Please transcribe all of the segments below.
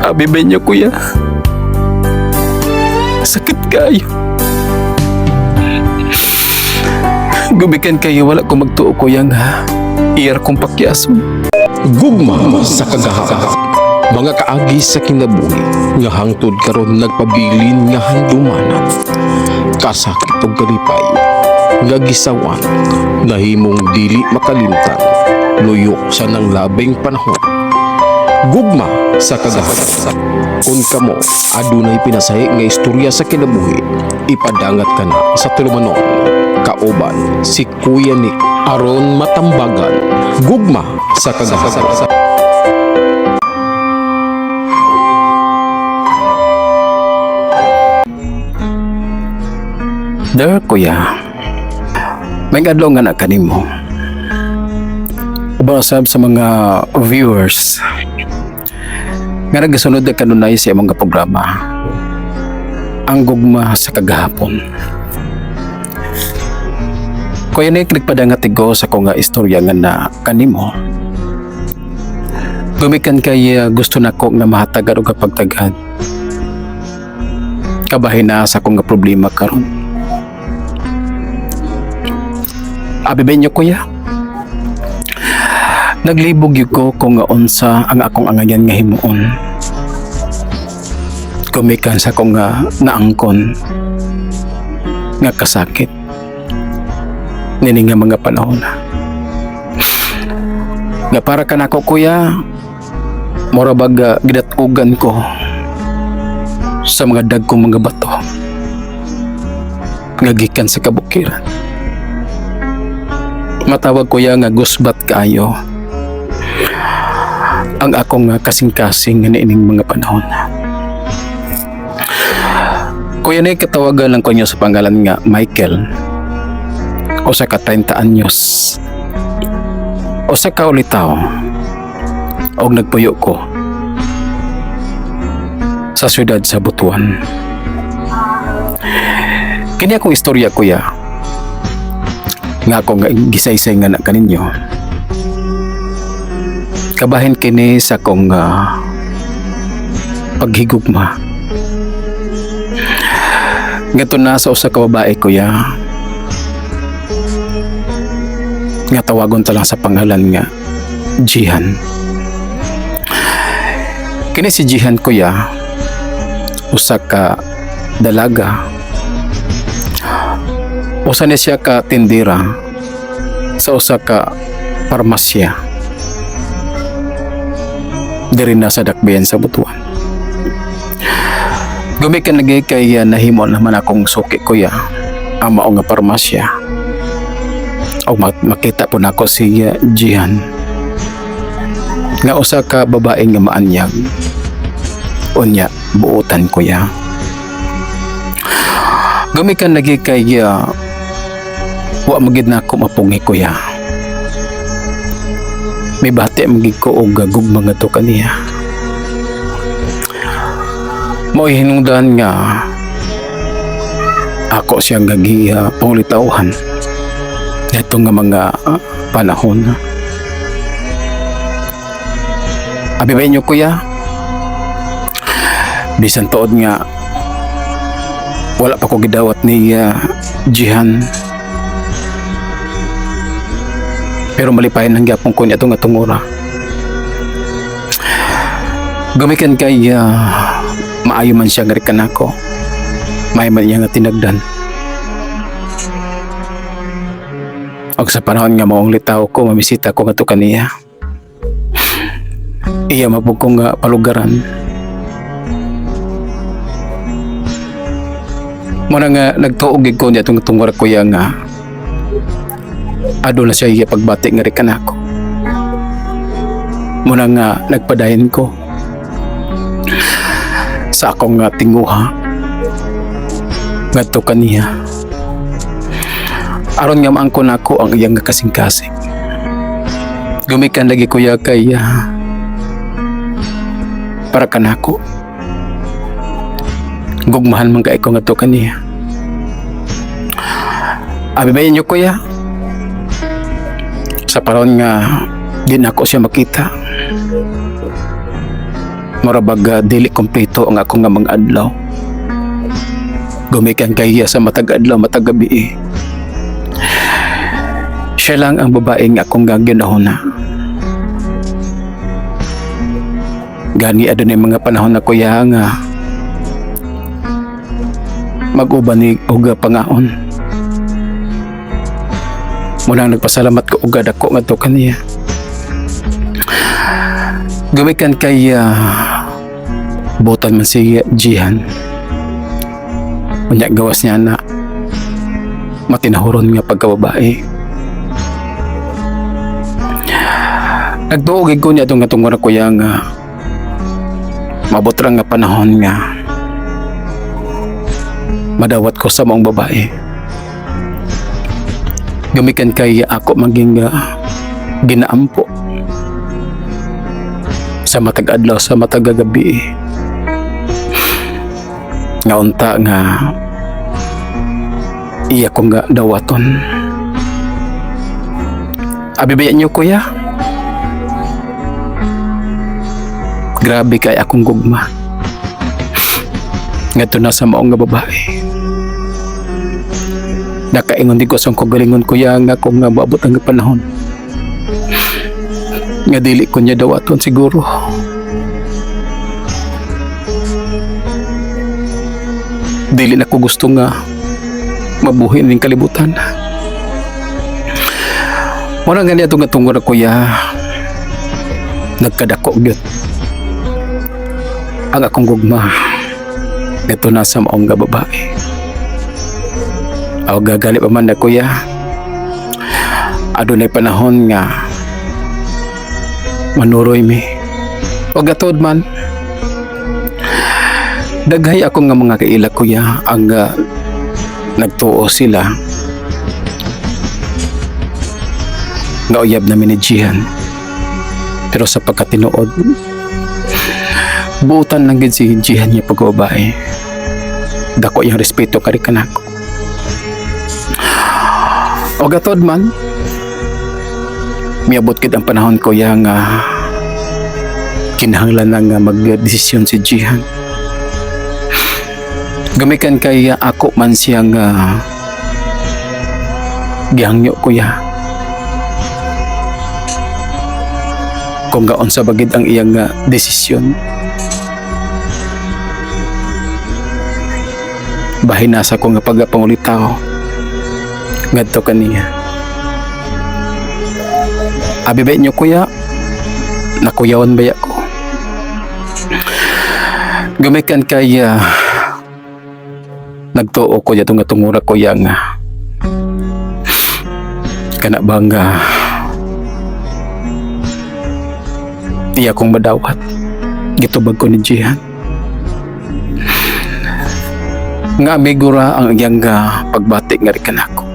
Abi ba niyo, kuya? Sakit kayo. Gumikan kayo, wala ko magtuo, kuya, nga iyar kong pakyason. Gugma sa kagahapon. Mga kaagi sa kinabuhi nga hangtod karon nagpabilin nga handumanan. Kasakit og kalipay nga gisawan nahimong dili makalimtan luyok sa nang labing panahon. Gugma sa kagahapon. Kung kamo adunay pinasahi nga istorya sa kinabuhi, ipadangat ka na sa tulumanon. Kauban si Kuya Nick aron matambagan. Gugma sa kagahapon. There, kuya. May adlaw nga na kanimo. Uban usab sa mga viewers nga nagasunod na kanunay sa imong nga programa. Ang Gugma sa Kagahapon. Kuya Nick, nagpadangat ko sa akong nga istorya nga na kanimo. Gumikan kay gusto nako nga mahatagan og kapagtagad. Kabahin na sa akong nga problema karon. Abi ba inyo, kuya? Naglibog gyud ko kung nga unsa ang akong angayan nga himuon. Gumikan sa akong nga naangkon nga kasakit nini nga mga panahon. Nga para kanako, kuya, mura bag gidatugan ko sa mga dagkong mga bato nga gikan sa kabukiran. Matawag, kuya, nga gusbat kaayo ang akong kasing-kasing nga niining mga panahon. Kuya ni katawagan lang ko niyo sa pangalan nga Michael. Usa ka 30 anyos. Usa ka ulitaw. Og nagpuyo ko sa syudad sa Butuan. Kini akong istorya, kuya, nga ako nga gisaysay nga na kaninyo. Kabahin kini sa akong paghigugma. Ngadto na sa usa ka babae, kuya, nga tawagon ta lang sa pangalan nga Jihan. Kini si Jihan, kuya, usa ka dalaga. Usa ni siya ka tindera sa usa ka parmasya diri na sa Dakbayan sa Butuan. Gumikan lagi kay nahimo naman akong suki, kuya, ang mao nga parmasya. O makita po nako si Jihan nga usa ka babae nga maanyag. Unya, buutan, kuya. Gumikan lagi kay wa magid na ako mapungi, kuya. May bati magid ko og gugma nga to kaniya. Mo'y hinungdan nga ako siyang gagi pangulitawhan ngadto nga mga panahon. Abi ba inyo, kuya? Bisan tuod nga wala pa ko gidawat ni Jihan. Pero malipayan lang gyapon ko niya nga tungura. Gumikan kay maayo man siya nga rikan ako. Maayo man niya nga tinagdan. Og sa panahon nga maong litaw ko, mamisita ko ngadto kaniya. Iya mapug ko nga palugaran. Muna nga nagtuog gid ko niya itong tungura, kuya, nga aduna siya iya pagbati nga rikan ako. Muna nga nagpadayon ko sa akong nga tinguha ngadto kaniya. Aron nga maangkon ako ang iyang nga kasing-kasing. Gumikan lagi, kuya, kay para kanako. Gugmahan man kay ko ngadto kaniya. Abi ba inyo, kuya? Sa panahon nga di na ako siya makita. Mura bag dili kompleto ang akong nga mga adlaw. Gumikan kay iya sa matag adlaw, matag gabi eh. Siya lang ang babaeng akong ginahuna. Gani adunay mga panahon na, kuya, nga mag-uban ni og pangaon. Munang nagpasalamat ko og dako ngadto kaniya. Gumikan kay buotan man si Jihan. Unya gawas niya na matinahuron nga pagkababae. Nagtuo gid ko niya itong atong kuya nga mabot ra nga panahon nga madawat ko sa maong babae. Gumikan kay ako maging ginaampo sa matag adlaw, sa matag gabi. Nga unta nga iya ko nga dawaton. Abi ba niyo, kuya? Grabe kay akong gugma ngadto na sa maong nga babae. Nakaingon di ko sa akong kagalingon, kuya, nga kung nga maabot ang panahon nga dili ko niya dawaton, siguro dili na ko gusto nga mabuhi ning kalibutan. Muna nga niya itong tungod na, kuya, nagkadako gyud ang akong gugma ngadto na sa maong nga babae. Aw gagali pa man na, kuya, adunay panahon nga manuroy mi. O gatod man, daghay ako nga mga kaila, kuya, ang nagtuo sila nga uyab namin ni Jihan. Pero sa pagkatinuod, buotan lang gid si Jihan niya pagkababae. Dako iyang respeto kari kanako. O gatod man, miabot gid ang panahon, kuya, nga kinahanglan na nga magdesisyon si Jihan. Gamikan kay ako man siyang gihangyo, kuya, kung gaon sa bagid ang iyang desisyon. Bahin nasa ko nga pagpangulitaw ngadto kaniya. Abi ba inyo, kuya, nakuyawan ba ko? Gumikan kay nagtuo ko dito nga tungura, kuya, nga kana bang iya kong madawat gitubag ko ni Jihan nga amigo ra ang iyang pagbati nga rikan ako.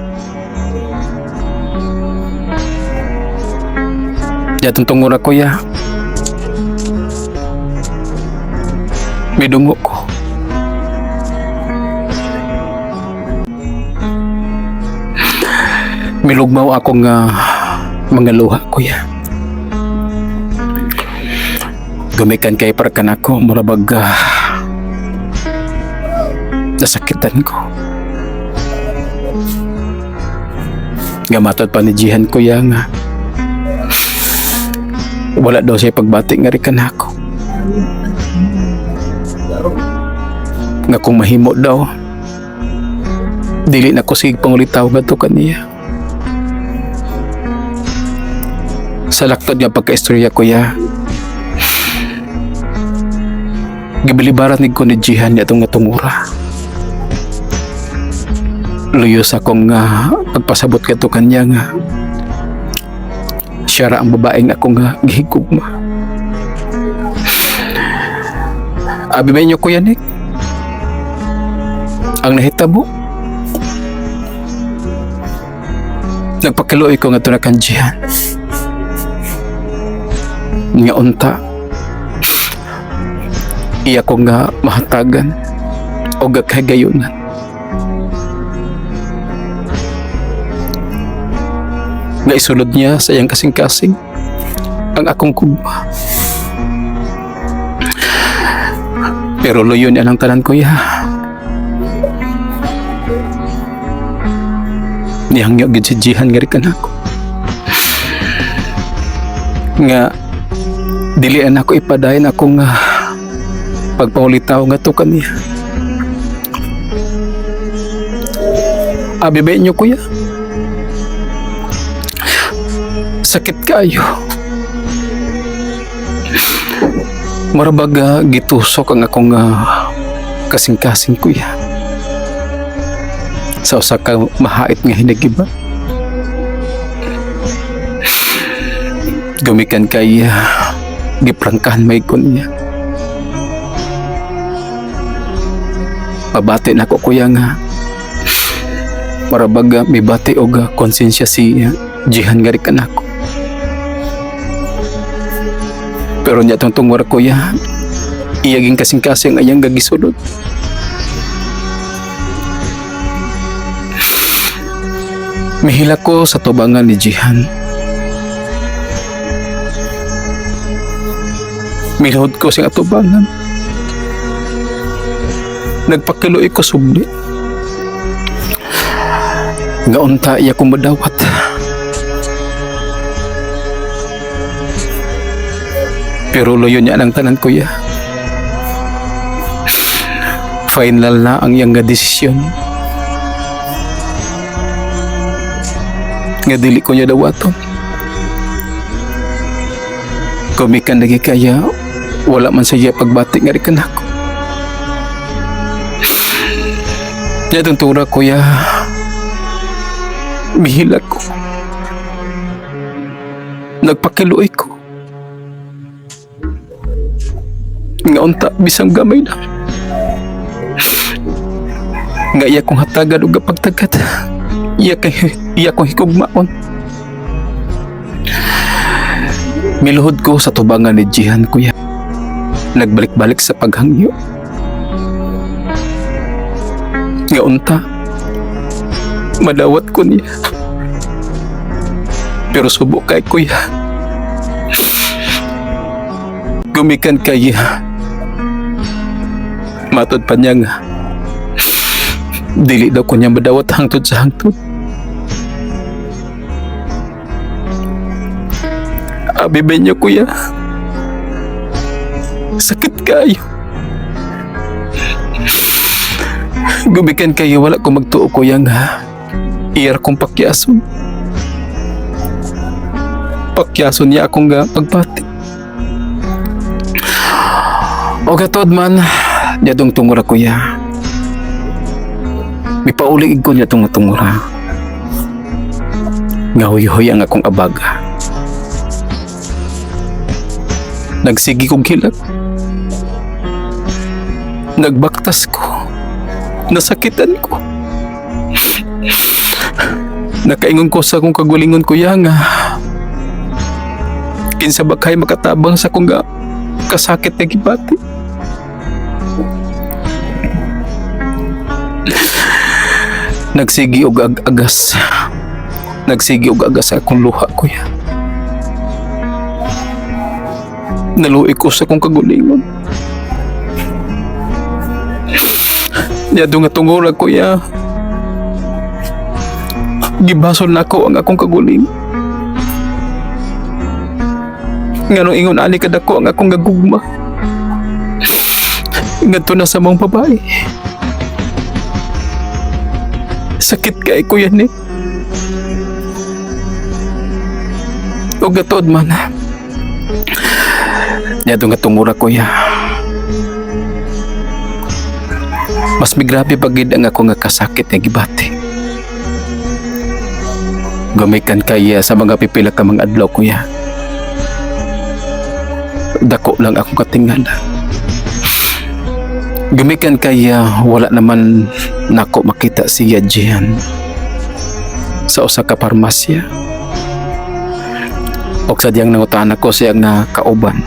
Jatong tungura, kuya, midungo ko. Milugmaw ako nga mga luha, kuya. Gumikan kay para kanako, murabag nasakitan ko. Gamatod pa ni Jihan, kuya, nga wala daw siya pagbati nga rikan ako. Nga kung mahimo daw, dili na ko sige pangulitaw ngadto kaniya. Sa laktod nga pagkaistorya, kuya, gibilibaran ni ko ni Jihan niya itong tungura. Luyo sa akong pagpasabot kadto kanya nga siya ra ang babaeng akong gihigugma. Abi ba inyo, Kuya Nick, ang nahitabo? Nagpakaluoy ko nga na kan Jihan. Nga unta, iya ko nga mahatagan o gakagayunan. Nga isulod niya sa iyang kasing-kasing ang akong kugma. Pero luyo niya lang tanan, kuya. Nihangyo gid si Jihan nga rin ako. Nga dili na ako ipadayon akong pagpahulitaw nga to kaniya. Abi ba inyo, kuya? Sakit kayo. Marabag gitusok ang akong kasing-kasing, kuya. Sa usa ka mahait nga hinagiba. Gumikan kay giprangkahan may ko niya. Pabati na ko, kuya, nga marabag mibati og konsensya si Jihan nga rin ako. Pero niya tong tungwar, kuya, iyaging kasing-kasing ayang gagisulod. Mihila ko sa tubangan ni Jihan. Miluhod ko sa atubangan. Nagpakiloy ko subli. Nga unta iya kong madawat. Pero luyo niya ang tanan, kuya. Final na ang iyang nga desisyon. Nga dili ko niya dawaton. Kumikan lagi kaya wala man sa iya pagbati nga rikan ako. Niya tura, kuya. Mihila ko. Nagpakiluoy ko. Nga unta bisang gamay lang. Nga iya kong hatagan og pagtagat. Iya kay iya kong hikugmaon. Miluhod ko sa tubangan ni Jihan, kuya. Nagbalik-balik sa paghangyo. Nga unta, madawat ko niya. Pero subo kay kuya. Gumikan kay matod pa niya nga dili daw ko niya madawat hangtod sa hangtod. Abi ba niyo, kuya? Sakit kayo. Gumikan kayo wala ko magtuo, kuya, nga iyar kong pakyason. Pakyason niya akong nga pagbati. O gatod man, niya tong tungura, kuya. Mipauli ko niya tong tungura. Nga huy-huy ang akong abaga. Nagsigi kong hilak. Nagbaktas ko. Nasakitan ko. Nakaingon ko sa akong kagulingon, kuya, nga kinsa ba kay makatabang sa akong nga kasakit na gibati. Nagsigi og agas. Nagsigi og agas sa akong luha, kuya. Naluoy ko sa akong kagulingon. Yado nga tungura, kuya. Gibasol na ako ang akong kaguling. Nganong ingon ani kadako ang akong gagugma ngadto na sa mga babae. Sakit kay kuya ni. Og gatuod man. Yado nga tungura, kuya. Mas migrabe pagid ang ako nga kasakit nga gibati. Gumikan kaya sa mga pipila ka mga adlaw, kuya. Dako lang akong katingala. Gumikan kaya wala naman nako makita si Jihan sa usa ka parmasya. Og sadyang nangutan ako siya nga kauban.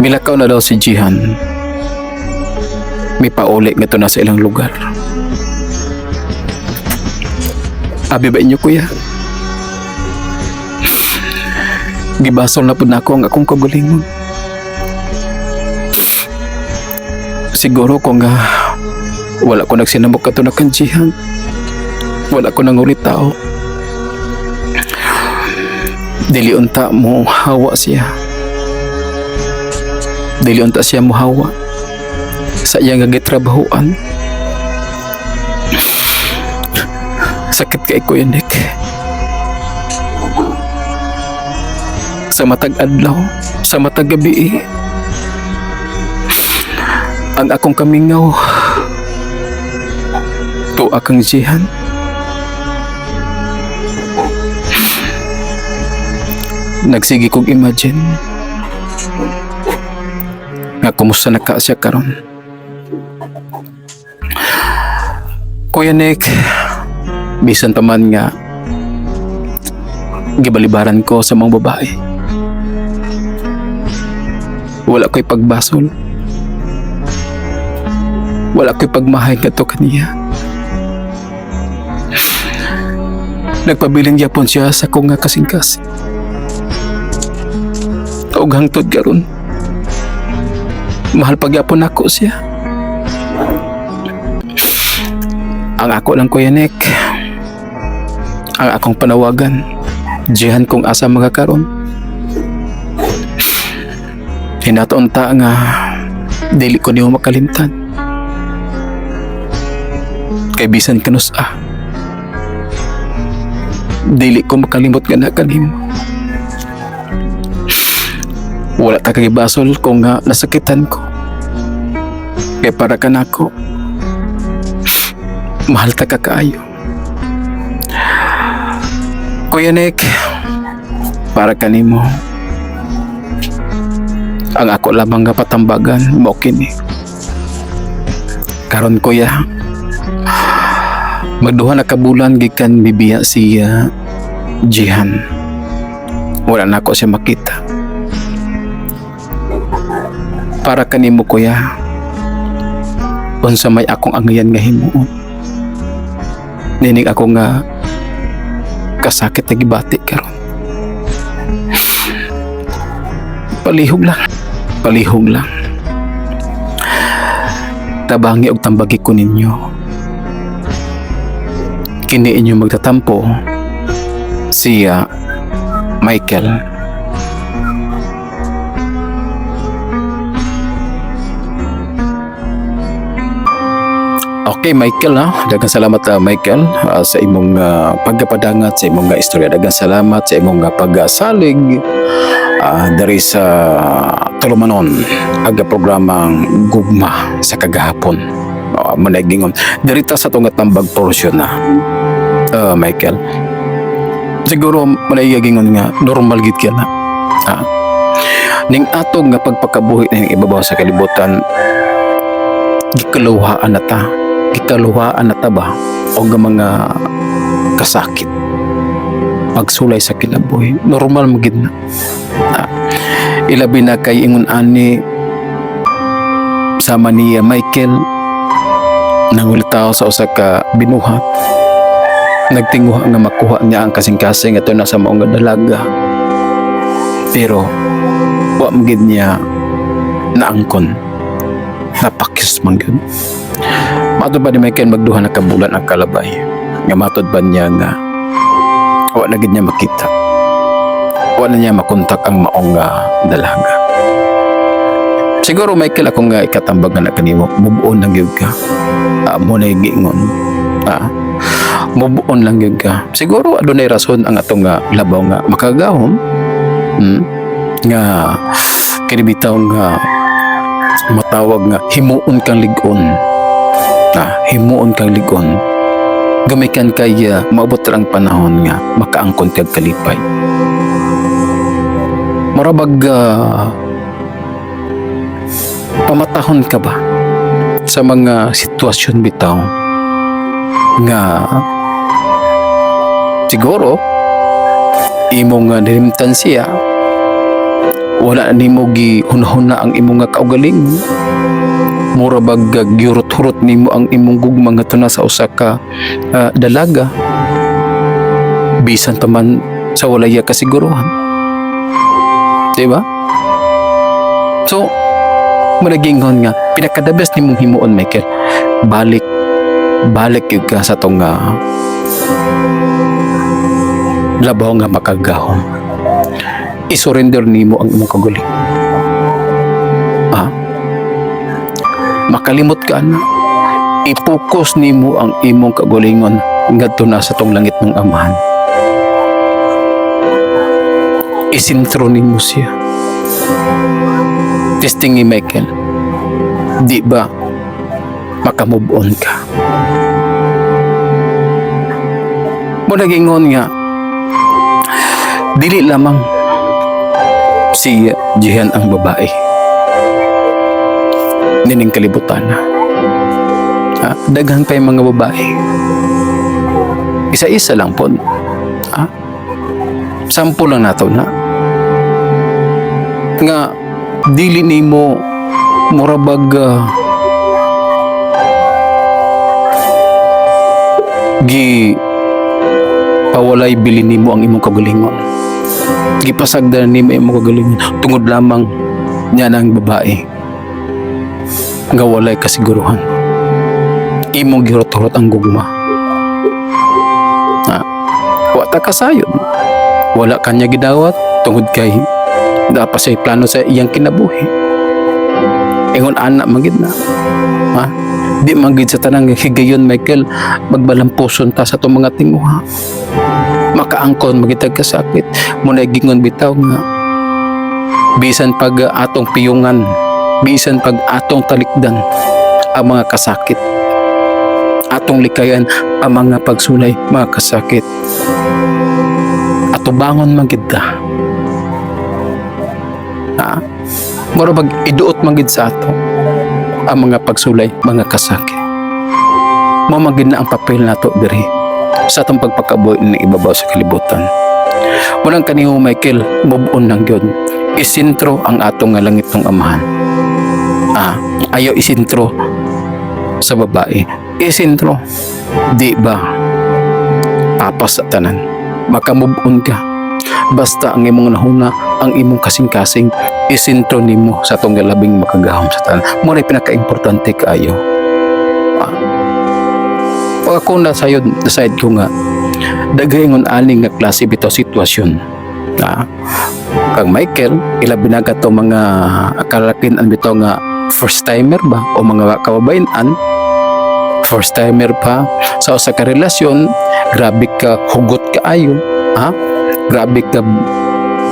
Milakaw na daw si Jihan. Mipauli ngadto na sa ilang lugar. Abi ba inyo, kuya? Gibasol na pud nako ang akong kaugalingon. Siguro kung nga wala ko nagsinabok kato na kang Jihan. Wala ko nangulitaw. Dili unta mo hawa siya. Dili unta siya muhawa sa iya nga gitrabahoan. Sakit kay Kuya Nick. Sa matag adlaw, sa matag gabi, ang akong kamingaw tuwa kang Jihan. Nagsige kog imagine nga kumusta na ka siya karon. Kuya Nick, bisan pa man nga gibalibaran ko sa mga babae, wala ko'y pagbasol. Wala ko'y pagmahay ngadto kaniya. Nagpabilin gyapon siya sa akong nga kasing-kasing. Og hangtod karon, mahal pa gyapon nako siya. Ang ako lang, Kuya Nick, ang akong panawagan, Jihan, kung asa mga karon, hinataon ta nga dili ko nimo makalimtan. Kay bisan kanus dili ko makalimot nga na kanimo. Wala ta kagibasol kung nga nasakitan ko. Kay para ka nako, mahal ta ka kaayo. Kuya Nick, para kanimo, ang ako lamang nga patambagan mao kini. Karon, kuya, magduha na ka bulan gikan bibiya si Jihan. Wala na ako siya makita. Para kanimo, kuya, unsa may akong angayan nga himuon? Nining ako nga kasakit na gibati karon. Palihog lang. Palihog lang. Tabangi og tambagi ko ninyo. Kini inyo magtatampo siya Michael. Okay, Michael, ha? Daghang salamat, Michael, sa imong pagkapadangat sa imong istorya. Daghang salamat sa imong pagsalig diri sa Tulumanon aga programang Gugma sa Kagahapon. Managingon diri ta sa tunga tambag portion na. Michael. Siguro manaygingon nga normal gid kaya na. Ning atong nga pagpakabuhi ning ibabaw sa kalibutan, gikaluhaan na ta. Gikaluhaan na ta ba og mga kasakit, pagsulay sa kinabuhi, normal mo gid na. Ilabi na kay ingon ani sama niya Michael, nangulitaw sa usa ka binuhat, nagtinguha nga makuha niya ang kasing-kasing ato na sa maong nga dalaga, pero wa man gid niya naangkon, napakis man gyud. Matod ba ni Michael, magduha na ka bulan ang kalabay nga matod ba niya nga wa na gid niya makita, wa na niya makontak ang maong nga dalaga. Siguro, Michael, ako nga ikatambag nga na kanimo, move on lang gyud ka. Mo na giingon. Move on lang gyud ka. Siguro adunay rason ang atong nga labaw nga makagahom. Nga kini bitaw nga matawag nga himuon kang lig-on. Himuon kang lig-on. Gamikan kay maabot ra ang panahon nga makaangkon kag kalipay. Murabag pamatahon ka ba sa mga sitwasyon bitaw nga siguro imong nilimtan siya, wala nimo gihunahuna ang imong nga kaugalingon, mura bag gyurot-hurot nimo ang imong gugma nga tuna sa usa ka dalaga bisan pa man sa walaya kasiguruhan. Di ba? So, managingon nga, pinaka the best nimong himuon, Michael, balik, balik gyud ka sa tong labaw nga makagahom. I-surrender nimo ang imong kaugalingon. Ah? Makalimot ka na. I-focus nimo ang imong kaugalingon ngadto na sa tong langit ng Amahan. Isintro nimo siya. Testing ni Michael. Di ba makamove on ka? Mo nagingon nga dili lamang si Jihan ang babae nining kalibutan na. Ah, daghan pa yung mga babae. Isa-isa lang po. Ah, sample lang nato na. Nga dili nimo murabag gi pawalay bili nimo ang imong kagalingon. Gipasagdan nimo imong kagalingon tungod lamang niya ng babae nga walay kasiguruhan. Imong gihurot-hurot ang gugma. Na, wa ta kasayod. Wala kanya gidawat tungod kay dapat sa plano sa iyang kinabuhi. Ingon ana man gid na. Ha? Di man gid sa tanang higayon, Michael, magbalampuson ta sa atong mga tinguha. Makaangkon magitag kasakit. Muna gingon bitaw nga bisan pag atong piyungan, bisan pag atong talikdan ang mga kasakit, atong likayan ang mga pagsulay, mga kasakit, atubangon man gid ta. Ha? Mura bag iduot man gid sa ato ang mga pagsulay, mga kasakit. Mao man gid na ang papel nato diri sa atong pagpakabuhi ng ibabaw sa kalibutan. Walang kaniho, Michael, move on lang yun. Isintro ang atong nga langit ng Amahan. Ah, ayaw isintro sa babae. Isintro. Di ba? Papas sa tanan. Makamove on ka. Basta ang imong nahuna, ang imong kasing-kasing, isintro nimo sa atong labing makagahom sa tanan. Mo na pinaka-importante kaayo. Ah. Pag ako na sayod, decide ko nga, daghay ngon aning nga klase bitaw sitwasyon. Ah, kang Michael, ilabi na ka to mga kalakin ang bitaw nga first timer ba o mga kababayan first timer pa sa usa ka relasyon, grabe ka hugot kaayo, ha, grabe ka,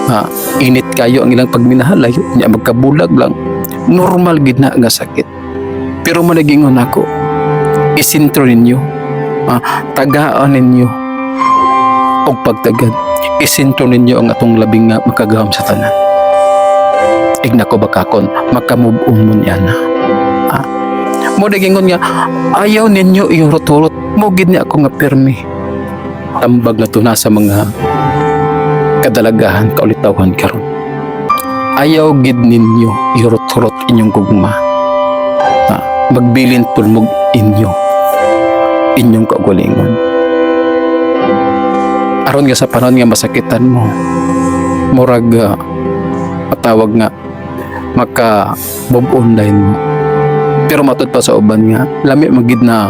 ha, init kayo ang ilang pagminahalay nya, magkabulag lang, normal gid na nga sakit. Pero managingon ako, isintro ninyo, ha, tagaan ninyo og pagtagad, isintro ninyo ang atong labing nga makagahom sa tanan. Igna ko bakakon makamove on mo niya na, ha? Mo nagingon nga ayaw ninyo ihurot-hurot mo gid niya ako nga pirmi tambag na tuna sa mga kadalagahan kaulitawhan karon. Ayaw gid ninyo ihurot-hurot inyong gugma, ha? Magbilin pud mog inyo inyong kaugalingon aron nga sa panahon nga masakitan mo, murag matawag nga maka move on dayon mo. Pero matud pa sa uban nga lami magid na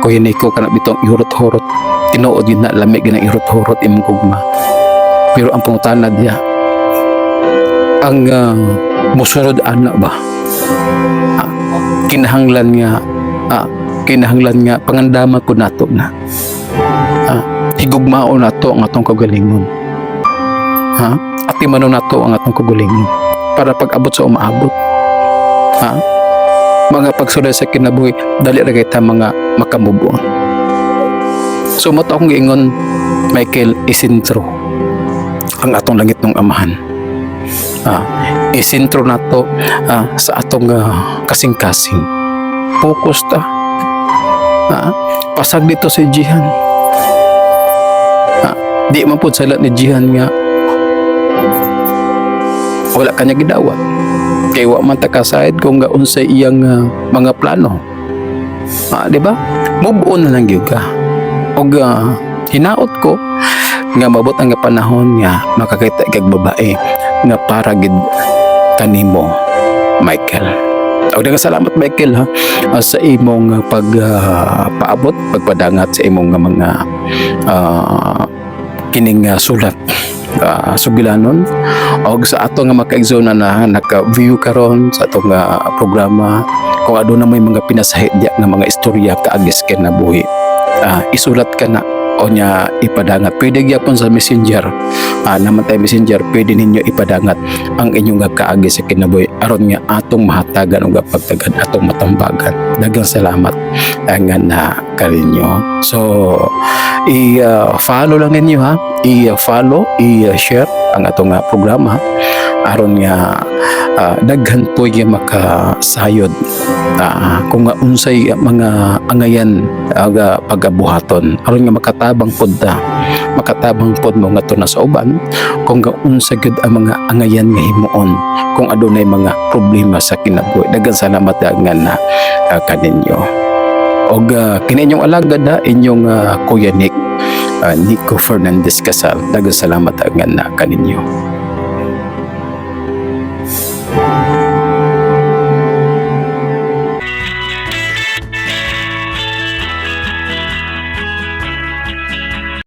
kuya Nico kana bitong ihurot-hurot, tinuod gid na lami gid na ihurot-hurot imong gugma. Pero ang pangutana diya, ang musunod ana ba, kinahanglan nga pangandaman ko nato na, higugmao nato ang atong kagalingon, ha, atimano nato ang atong kagalingon para pag abot sa umaabot, ha, mga pagsulay sa kinabuhi, dali ra kay ta mga makamove on. So mo to akong giingon, Michael, isintro ang atong langit ng Amahan. Isintro nato sa atong kasing-kasing. Focus ta. Pasag dito si Jihan. Di man pud sala ni Jihan nga wala kanya gidawat. Kay wa man ta kasayod kung nga unsay iyang mga plano. Di ba? Move on na lang gyud ka. Og hinaot ko nga mabot ang panahon nga makakita kag babae Nga para gid kanimo, Michael. Og daghang salamat, Michael, ha, sa imong pag paabot, pagpadangat sa imong nga mga kining sulat, sugilanon. Og sa ato nga makaigsoon na naka-view karon sa atong programa, kung aduna may mga pinasahi diya nga mga istorya kaagi sa kinabuhi, isulat ka na o nya ipadangat. Pwede gyapon sa Messenger, naman tayo Messenger, pwede ninyo ipadangat ang inyong nga kaagi sa kinabuhi aron nga atong mahatagan og pagtagad, atong matambagan. Daghang salamat nga na kaninyo. So i-follow lang ninyo ha, i-follow, i-share ang atong programa aron nga daghan po yung makasayod kung nga unsay mga angayan aga pagabuhaton aron nga makatabang pod ta, makatabang pod mo ngadto na sa uban kung nga unsa gyud ang mga angayan nga himuon kung adunay mga problema sa kinabuhi. Daghang salamat nga na kaninyo. Og kini inyong alagad ha, inyong Kuya Nick, Nico Fernandez Casal. Daghang salamat nga na kaninyo.